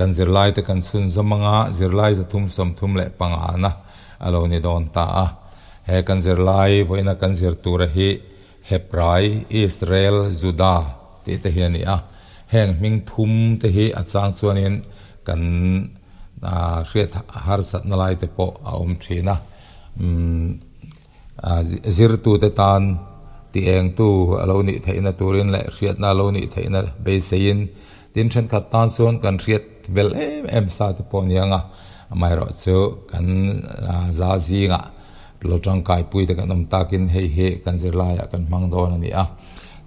Kan zirlai te kan chhunzawm anga zirlai 335 na a lo ni dawn ta a. He kan zirlai vawiina kan zir tura hi Hebrai, Israel, Juda tih te hi a ni a. Heng hming thum te hi a chang chuanin kan hriat harsatna lai te pawh a awm thin a. Zirtute tan ti engtu a lo nih theihna turin leh hriatna a lo nih theihna beiseiin tin thenkhat tan chuan kan hriat belh em em sa te pawh a ni ang a, amaherawh chu kan za zingah lo tangkaipui te kan awm takin hei hi kan zirlaiah kan hmang dawn a ni a.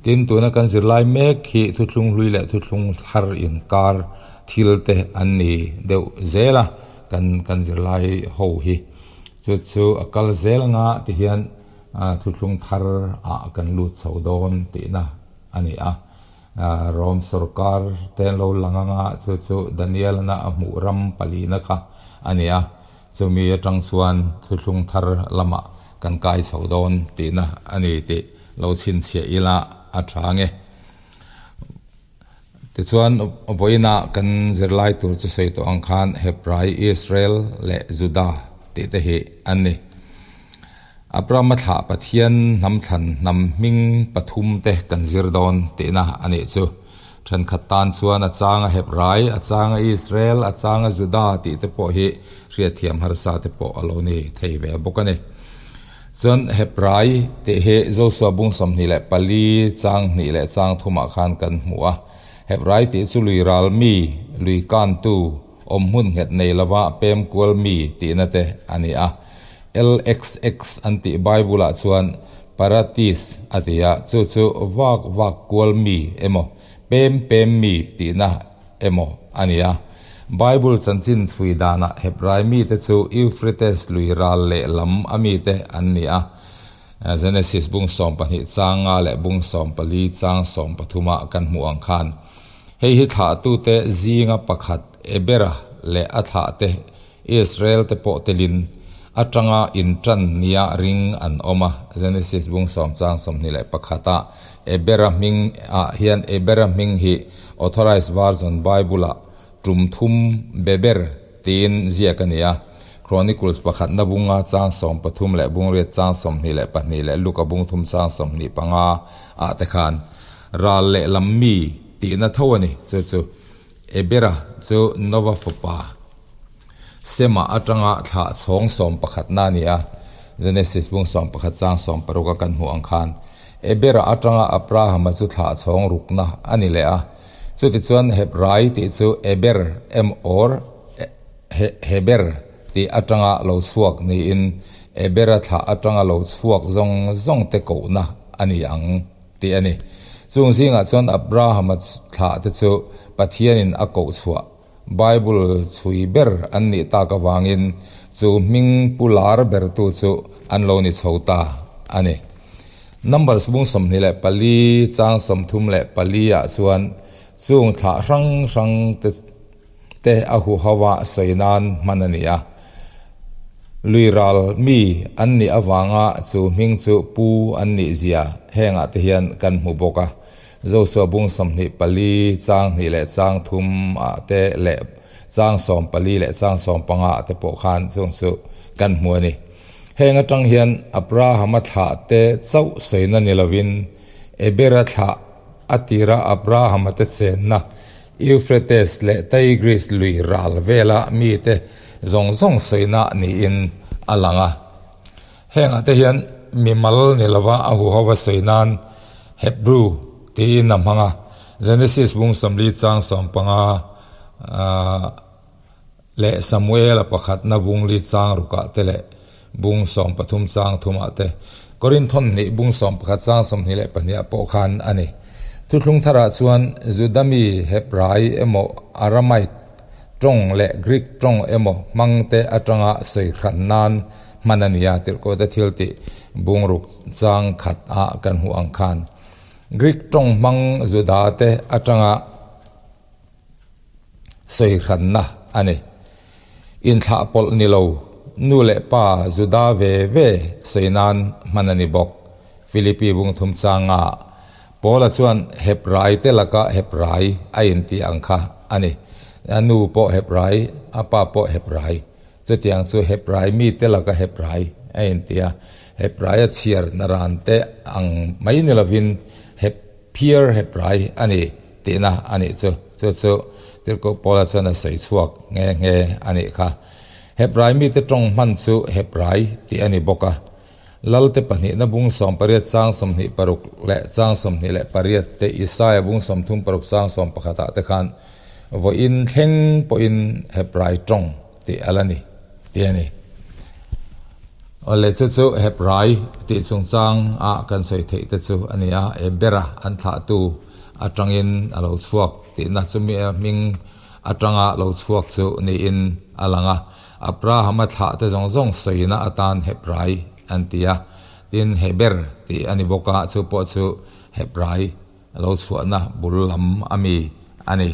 Tin, tuna kan zirlai mek hi thuthlung hlui leh thuthlung thar inkar thil te an ni deuh zel a, kan kan zirlai ho hi. Chu chu a kal zel anga ti hian thuthlung thar ah kan lut chho dawn tihna a ni a. Rome sorkar te an lo lang anga chu chu Daniel ana a hmuh ram palina kha a ni a. Chumi atang chuan thuthlung thar lamah kan kai chho dawn tihna a ni tih lo chhinchhiah ila a tha nge. Tichuan, vawiinah kan zirlai tur chu sawi tawh ang khan Hebrai, Israel leh Juda tih te hi an ni. Abrahama thlah Pathian hnam thlan hnam hming pathum te kan zir dawn tihna a nih chu. Thenkhat tan chuan a changa Hebrai, a changa Israel, a changa Juda tih te pawh hi hriatthiam harsa te pawh a lo ni thei ve bawk a ni. Chuan Hebrai tih hi Josua bung 24 chang hnih leh chang thumah khan kan hmu a. Hebrai tih chu lui ral mi, lui kantu, awm hmun nghet nei lova pem kual mi tihna te a ni a. LXX an tih Bible-ah chuan Paratis a ti a, chu chu vak vak kual mi emaw, pem pem mi tihna emaw a ni a. Bible chanchin chhui danah Hebrai mite chu Euphrates lui ral lehlam a mite an ni a. Genesis bung 12 chang nga leh bung 14 chang 13 ah kan hmuh ang khan. Hei hi thlahtute zinga pakhat Ebera leh a thlahte Israel te pawh telin atanga intan nia ring an awm a. Genesis bung 10 chang 21 ah Ebera hming ah hian Ebera hming hi Authorized Version Bible ah tum thum Beber tiin ziak a ni a. Chronicles pakhatna bunga chang 13 leh bung riat chang 22 leh Luka bung thum chang 25 ah te khan ral leh lam mi tihna tho a ni. Chu chu Ebera chu Nova fapa Sema atanga thlah chhawng 11 na a ni a, Genesis bung 11 chang 16 a kan hmuh ang khan Ebera atanga Abrahama chu thlah chhawng rukna a ni leh a. Chutichuan Hebrai tih chu Eber em or Heber tih atanga lo chhuak niin Ebera thlah atanga lo chhuak zawng zawng te kohna a ni ang tih a ni. Chung zingah chuan Abrahama thlah te chu Pathianin a koh chhuah Bible chhui ber an nih tak avangin chu hming pu lar bertu chu an lo ni chho ta a ni. Numbers bung 24 chang 34 ah chuan chung thlah hrang hrang te te a huho a sawi nan hman a ni a. Lui ral mi an nih avanga chu hming chu pu an nih zia hengah te hian kan hmu bawk a. Josua bung 24 chang hnih leh chang thum ah te leh chang 14 leh chang 15 ah te pawh khan chung chu kan hmu a ni. Heng atang hian Abrahama thlah te chauh sawina ni lovin Ebera thlah a tira Abrahama te chenna Euphrates leh Tigris lui ral vela mite zawng zawng sawina niin a lang a. Hengah te hian mimal ni lova a huho a sawi nan Hebrew tiin a hmang a, Genesis bung 40 chang 15 leh Samuel a pakhatna bung li chang rukah te leh bung 13 chang thumah te Korinthon hnih bung 11 chang 22 ah pawh khan a ni. Thuthlung tharah chuan Juda mi Hebrai emaw Aramaic tawng leh Greek tawng emaw hmangte atanga sawi hran nan hman a ni a, tirhkawhte thil tih bungruk chang khat ah kan hmuh ang khan Greek tawng hmang Juda te atanga sawi hranna a ni. Inthlah pawlh ni lo, nu leh pa Juda ve ve sawi nan hman a ni bawk. Philippi bung thum changa Paula chuan Hebrai te laka Hebrai a intih ang kha a ni. A nu pawh Hebrai, a pa pawh Hebrai. Chutiang chu Hebrai mite laka Hebrai a inti a. Hebrai a chhiar naran te ang mai ni lovin Heb pure Hebrai a ni tihna a nih chu. Chu chu Tirhkoh Paula chuan a sawi chhuak nghe nghe a nih kha. Hebrai mite tawng hman chu Hebrai tih a ni bawk a. Lalte pahnihna bung 18 chang 26 leh chang 28 te Isaia bung 36 chang 11 ah te khan vawiin thleng pawhin Hebrai tawng tih a la ni tih a ni. Awle chu chu Hebrai tih chungchang ah kan sawi theih te chu a ni a, Ebera an thlahtu atangin a lo chhuak tihna chumi a hming atanga lo chhuak chu niin a lang a. Abrahama thlah te zawng zawng sawina atan Hebrai an ti a, tin Heber tih a ni bawk a, chu pawh chu Hebrai lo chhuahna bul lam a mi a ni.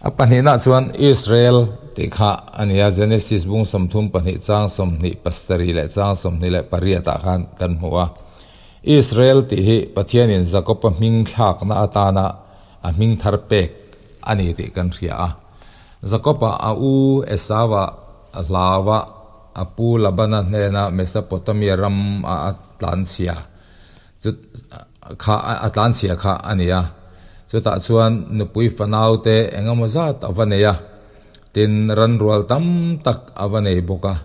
A pahnihna chuan Israel tih kha a ni a, Genesis bung 32 chang 27 leh chang 28 ah khan kan hmu a. Israel tih hi Pathianin Jakoba hming thlakna atana a hming thar pek a ni tih kan hria a. Jakob-a a u Esau-a hlauva a pu Labana hnena Mesopotamia ram a a tlanchhia chu kha a tlanchhia kha a ni a. Chutah chuan nupui fanaute eng emaw zat a va nei a, tin ranrual tam tak a va nei bawk a.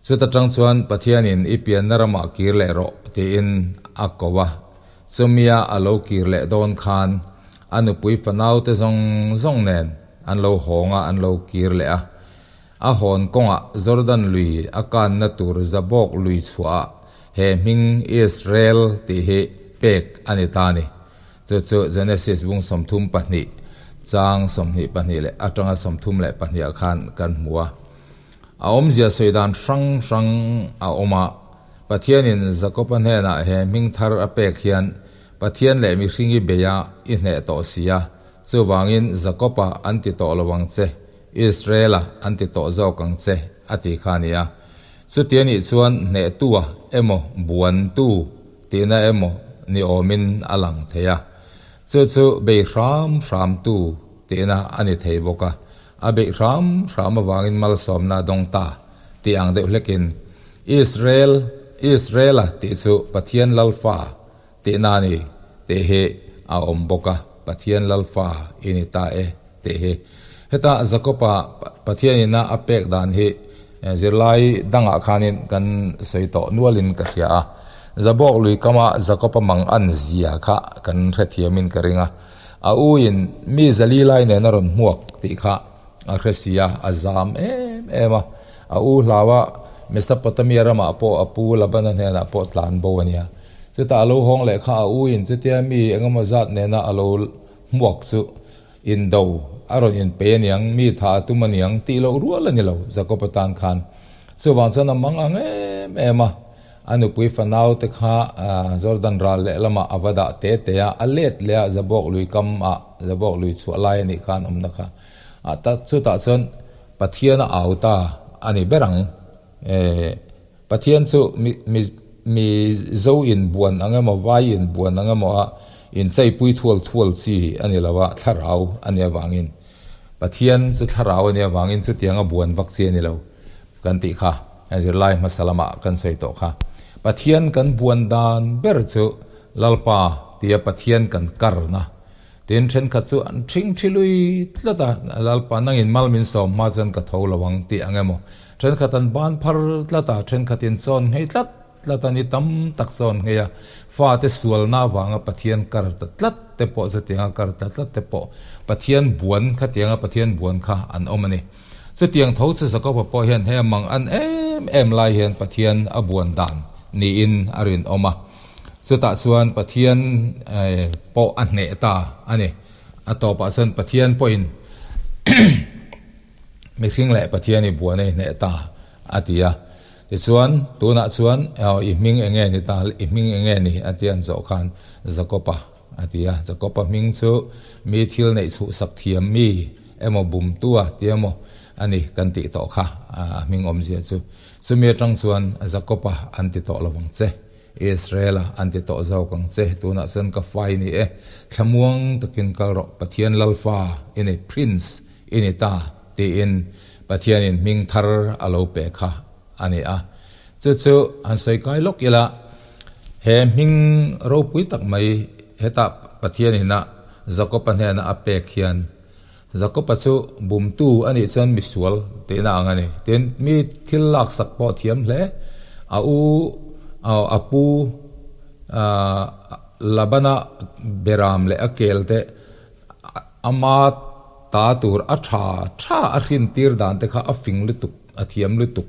Chuta tang chuan Pathianin i pianna ramah kir leh rawh tiin a ko a. Chumia a lo kir leh dawn khan a nupui fanaute zawng zawng nen an lo hawng a, an lo kir leh a. A hawn kawngah Jordan lui a kanna tur Jabok lui chhuahah he hming Israel tih hi pek a ni ta a ni. Chu chu Genesis bung 32 chang 22 leh atanga 32 ah khan kan hmu a. A awmzia sawi dan hrang hrang a awm a, Pathianin Jakoba hnenah he hming thar a pek hian Pathian leh mihring i bei a, i hneh tawh si a, chuvangin Jakoba an ti tawh lo ang che, Israela an ti tawh zawk ang che, a ti kha a ni a. Chuti a nih chuan hnehtua emaw buantu tihna emaw ni awmin a lang thei a. Chu chu bei hram hramtu tihna a ni thei bawk a. A beih hram hram avangin malsawmna a dawng ta tih ang deuh hlekin Israel, Israela tih chu Pathian Lalfa tihna a ni tih hi a awm bawk a, Pathian Lalfa i ni ta e tih hi. Heta Jakoba Pathianina a pek dan hi zirlai dangah khanin kan sawi tawh nualin ka hria a, Jabok lui kama Jakoba mang an zia kha kan hrethiamin ka ring a. A u in mi zali lai nen a rawn hmuak tih kha a hre si a, a zam em em a. A u hlau a, Mesopotamia ramah pawh a pu Labana hnenah pawh tlan bo a nia. Chutah a lo hawng leh kha a u in chutia mi engemaw zat nena a lo hmuak chu indo a rawn inpei a niang, mi tha a tum a niang tih loh rual a ni lo Jakob-a tan khan. Chuvang chuan a mang ang em em a. A nupui fanau te kha Jordan ral lehlamah a va dah te te a, a let leh a Jabok lui kam ah, Jabok lui chhuah lai a nih khan awmna kha. Ah ta chutah chuan Pathian a au ta a ni ber ang. Eh Pathian chu mi mi mi zo in buan ang emaw vai in buan ang emaw a incheipui thual thual chi a ni lo a, thlarau a nih avangin. Pathian chu thlarau a nih avangin chutianga buan vak chi a ni lo. Kan tih kha zirlai hmasa lamah kan sawi tawh kha. Pathian kan buan dan ber chu Lalpa tia Pathian kan karna. Tin thenkhat chu an thing thi lui tlat a, Lalpa nangin mal min sawm hma chuan ka tho lo ang tih ang emaw. Thenkhat an ban phar tlat a, thenkhatin chawn nghei tlat tlat a, ni tam tak chawn nghei a, fate sualna avanga Pathian kar ta tlat te pawh chutianga kar ta tlat te pawh Pathian buan khatianga Pathian buan kha an awm a ni. Chutiang tho chu Jakoba pawh hian he mang an em em lai hian Pathian a buan dan niin a rinawm a. Chutah chuan Pathian pawh a hneh ta a ni. A tawpah chuan Pathian pawhin mihring leh Pathian i buan a i hneh ta a ti a. Tichuan tunah chuan i hming eng nge ni ta, i hming eng nge ni a ti an zawh khan Jakoba a ti a. Jakoba hming chu mi thil neih chhuhsak thiam mi emaw bumtua ti emaw a ni kan tih tawh kha a hming awmzia chu. Chumi atang chuan Jakoba an ti tawh lo ang che. Israela an ti tawh zawk ang che. Tunah chuan ka fa i ni e, thlamuang takin kal rawh, Pathian Lalfa i ni, Prince i ni ta, tiin Pathianin hming thar a lo pe kha a ni a. Chu chu han sawi kai lawk ila, he hming ropui tak mai hetah Pathianin a Jakob-a hnena a pek hian Jakob-a chu bumtu a nih chuan misual tihna ang a ni. Tin, mi thil laksak pawh thiam hle. A u, a pu Labana beram leh a kel te ama ta tur a tha tha a hrin tir dan te kha a fing lutuk, a thiam lutuk.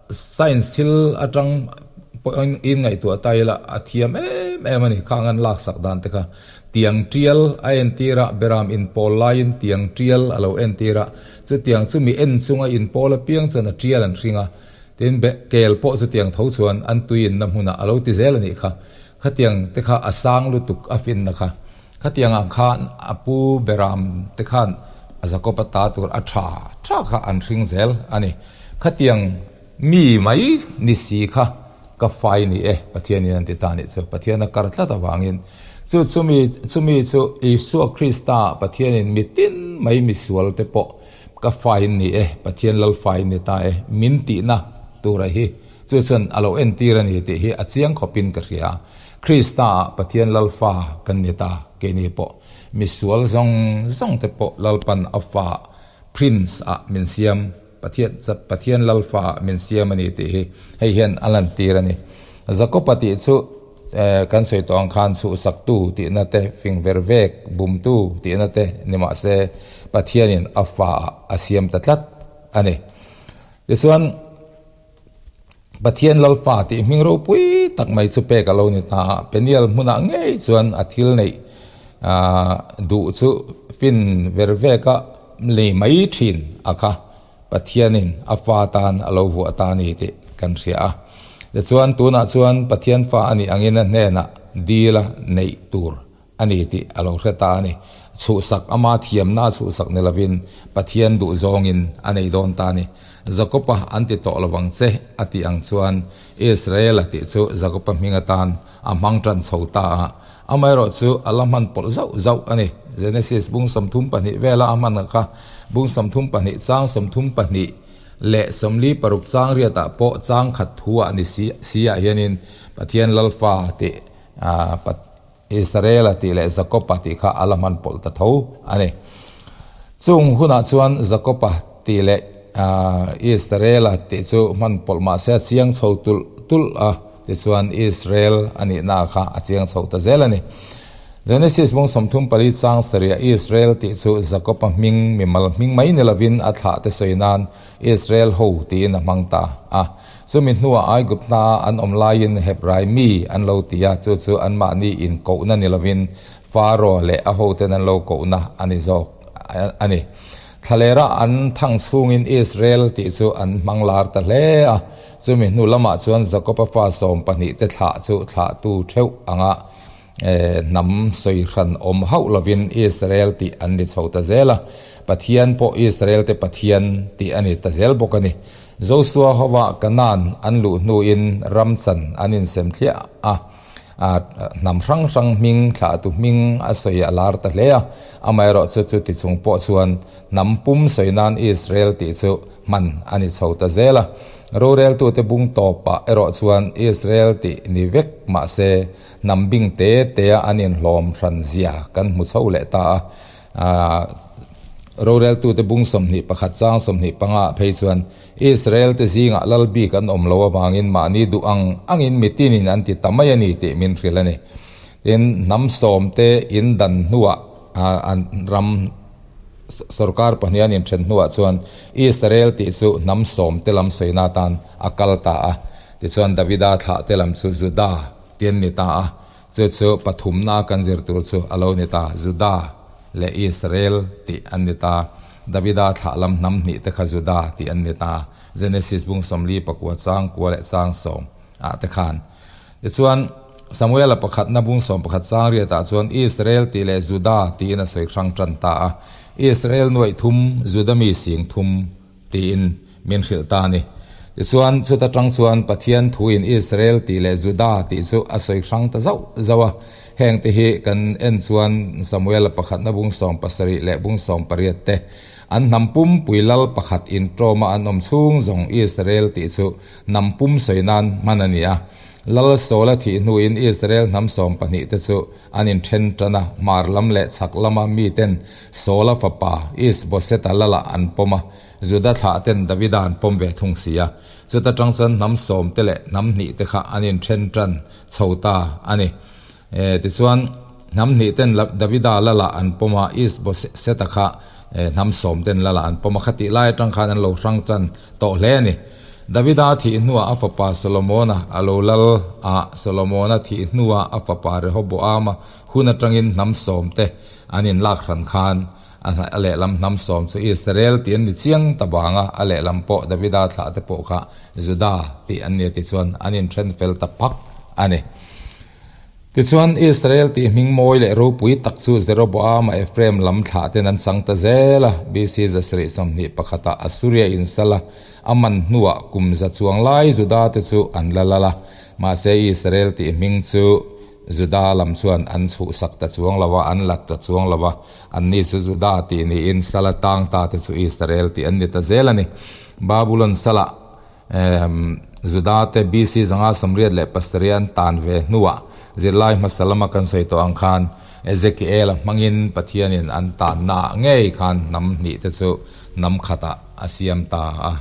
Science thil atang pawhin in ngaihtuah ta ila a thiam em em a ni khang an laksak dan te kha. Tiang tial a entir a, beram inpawl laiin tiang tial a lo entir a, chutiang chu mi en chunga inpawl apiang chuan a tial an hring a, tin be kel pawh chutiang tho chuan an tui inna hmunah a lo ti zel a nih kha. Khatiang te kha a sang lutuk a finna kha. Khatiang ang khan a pu beram te khan a Jakob-a ta tur a tha tha kha an hring zel a ni. Khatiang mi mai ni si kha ka fai ni e, Pathianin an ti ta nih chu. Pathian a kar tlat avangin chu chumi chumi chu Isua Krista Pathianin mitin mai misual te pawh ka fai ni e, Pathian lal fai ni ta e, min tihna tura hi chu chuan a lo entir a ni tih hi a chiang khawpin ka hria. Krista ah Pathian Lalfa kan ni ta, keini pawh misual zawng zawng te pawh Lalpan a fa Prince ah min siam, Pathian Pathian Lalfa ah min siam a ni tih hi hei hian a lantir a ni. Jakob-a tih chu kan sawi tawh ang khan chhuhsaktu tihna te, fing ver vek, bumtu tihna te ni mah se Pathianin a fa ah a siam ta tlat a ni. Tichuan. Pathian Lalfa tih hming ropui tak mai chu pek a lo ni ta a, Peniel hmunah ngei chuan a thil neih duh chu fin ver veka lei mai thin a kha Pathianin a fa tan a lo vuah ta a ni tih kan hria a. Tichuan tunah chuan Pathian fa a nih angin a hnenah dila neih tur a ni tih a lo hre ta a ni. Chhuhsak ama thiamna a chhuhsak ni lovin Pathian duh zawngin a nei dawn ta a ni. Jakob-a an ti tawh lovang che a tih ang chuan Israel-a tih chu Jakob-a hming atan a hmang tan chho ta a. Amaherawhchu a la hman pawlh zauh zauh a ni. Genesis bung 32 vela a hman kha bung 32 chang 32 leh 46 chang riatah pawh chang khat thu ah ni si si ah hianin Pathian Lalfa tih Israel-a tih leh Jakob-a tih kha a la hman pawlh ta tho a ni. Chung hunah chuan Jakob-a tih leh Israel-a tih chu hman pawlh mah se a chiang chho tulh tulh a, tichuan Israel a nihna kha a chiang chho ta zel a ni. Genesis bung 34 chang sarih Israel tih chu Jakob-a hming mimal hming mai ni lovin a thlah te sawi nan Israel ho tiin a hmang ta a. Chumi hnuah Aigupta an awm laiin Hebrai mi an lo ti a, chu chu anmahni inkohna ni lovin Faro leh a hoten an lo kohna a ni zawk a ni. Thlalera an thang chhungin Israel tih chu an hmang lar ta hle a, chumi hnu lamah chuan Jakob-a fa 12 te thlah chu thlahtu theuh anga Hnam sawi hran awm hauh lovin Israel tih an ni chho ta zel a, Pathian pawh Israel te Pathian tih a ni ta zel bawk a ni. Josua hova Kanaan an luh hnuin ram chan an insem thliah a, hnam hrang hrang hming thlahtu hming a sawi a lar ta hle a, amaherawhchu chuti chung pawh chuan hnam pum sawi nan Israel tih chu hman a ni chho ta zel a. Roreltute bung tawpah erawh chuan Israel tih ni vek mah se, Hnam bing te te a an inhlawm hran zia kan hmu chho leh ta a. Roreltute bung 21 chang 25 ah phei chuan Israel te zingah lal bik an awm lo avangin mahni duh ang angin mitinin an ti ta mai a ni tih min hrilh a ni. Tin, hnam sawm te in dan hnuah an ram sorkar pahnih an inthen hnuah chuan Israel tih chu hnam sawm te lam sawina atan a kal ta a. Tichuan Davida thlah te lam chu Juda ti an ni ta a, chu chu pathumna kan zir tur chu a lo ni ta, Juda leh Israel tih an ni ta. Davida thlah lam hnam hnih te kha Juda tih an ni ta, Genesis bung 49 chang kua leh chang sawm ah te khan. Tichuan Samuela pakhatna bung 11 chang riatah chuan Israel tih leh Juda tiin a sawi hrang tan ta a, Israel nuaih thum, Juda mi sing thum, tiin min hrilh ta a ni. Tichuan, chuta tang chuan Pathian thuin Israel tih leh Juda tih chu a sawi hrang ta zauh zauh a. Hengte hi kan en chuan Samuela pakhatna bung 70 leh bung 80 te an hnam pumpui lal pakhat intawma an awm chhung zawng Israel tih chu hnam pum sawi nan hman a ni a. Lal Saula thih hnuin Israel hnam 12 te chu an inthen tan a, hmar lam leh chhak lama miten Saula fapa Isboseta lalah an pawm a, Juda thlah ten Davida an pawm ve thung si a. Chuta tang chuan hnam sawm te leh hnam hnih te kha an inthen tan chho ta a ni. Tichuan, hnam hnih ten Davida lalah an pawm a, Isboseta kha hnam sawm ten lalah an pawm a, khatih lai atang khan an lo hrang tan tawh hle a ni. Davida thih hnuah a fapa Solomona a lo lal a, Solomona thih hnuah a fapa Rehoboama hun atangin hnam sawm te an inlak hran khan a lehlam hnam sawm chu Israel tih an ni chiang ta vang a, a lehlam pawh Davida thlah te pawh kha Juda tih an ni a tichuan an inthen fel ta phak a ni. Tichuan, Israel tih hming mawi leh ropui tak chu Jeroboama Ephraim lam thlah ten an chang ta zel a. BC 721 ah Assuria in sal a, a man hnuah kum za chuang lai Juda te chu an la lal a. Mahse, Israel tih hming chu Juda lam chuan an chhuhsak ta chuang lo a, an lat ta chuang lo a. Anni chu Juda tih niin sal a tang ta te chu Israel tih an ni ta zel a ni. Babulon salah Juda te BC 587 an tan ve hnuah zirlai hmasa lama kan sawi tawh ang khan Ezekiel-a hmangin Pathianin an tannaah ngei khan hnam hnih te chu hnam khatah a siam ta a.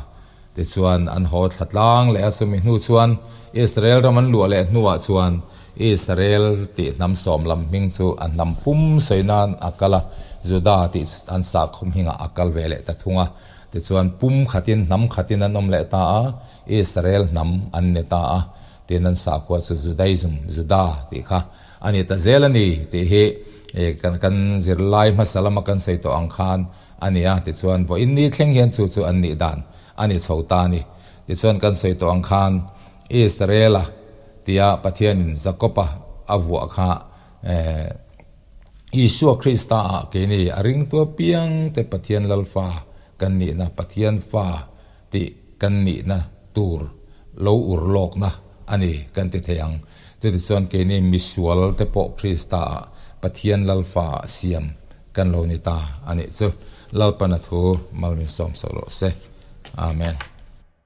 Tichuan an haw thla tlang leh a, chumi hnu chuan Israel ram an luah leh hnuah chuan Israel tih hnam sawm lam hming chu a hnam pum sawi nan a kal a, Juda tih an sakhaw hmingah a kal ve leh ta thung a. Tichuan, pum khatin hnam khatin an awm leh ta a, Israel hnam an ni ta a, tin an sakhua chu Judaism, Juda tih kha a ni ta zel a ni tih hi kan kan zirlai hmasa lama kan sawi tawh ang khan a ni a. Tichuan, vawiin ni thleng hian chu chu an nih dan a ni chho ta a ni. Tichuan, kan sawi tawh ang khan Israel-a tia Pathianin Jakob-a a vuah kha Isua Krista ah keini a ringtu apiang te Pathian Lalfa kan nihna, Pathian fa tih kan nihna tur lo ur lawkna a ni kan ti thei ang. Chutichuan keini misual te pawh Krista ah Pathian Lalfa ah siam kan lo ni ta a nih chu. Lalpana thu mal min sawm sawh rawh se. Amen.